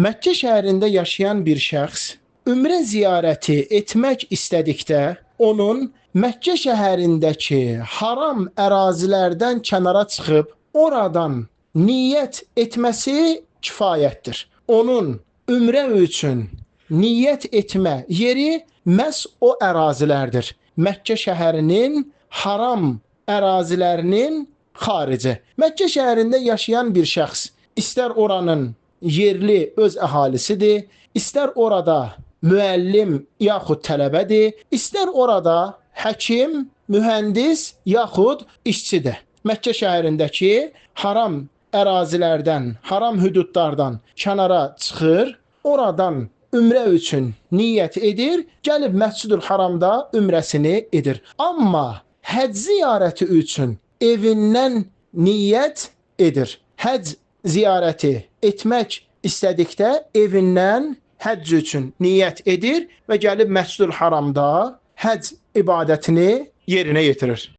Məkkə şəhərində yaşayan bir şəxs ümrə ziyarəti etmək istədikdə onun Məkkə şəhərindəki haram ərazilərdən kənara çıxıb oradan niyyət etməsi kifayətdir. Onun ümrə üçün niyyət etmə yeri məhz o ərazilərdir. Məkkə şəhərinin haram ərazilərinin xarici. Məkkə şəhərində yaşayan bir şəxs istər oranın yerli öz əhalisidir, istər orada müəllim yaxud tələbədir, istər orada həkim, mühəndis yaxud işçidir. Məkkə şəhərindəki haram ərazilərdən, haram hüdudlardan kənara çıxır, oradan ümrə üçün niyyət edir, gəlib Məscidül Haramda ümrəsini edir. Amma həcc ziyarəti üçün evindən niyyət edir. Həcc ziyarəti etmək istədikdə evindən həcc üçün niyyət edir və gəlib Məscidül Haramda həcc ibadətini yerinə yetirir.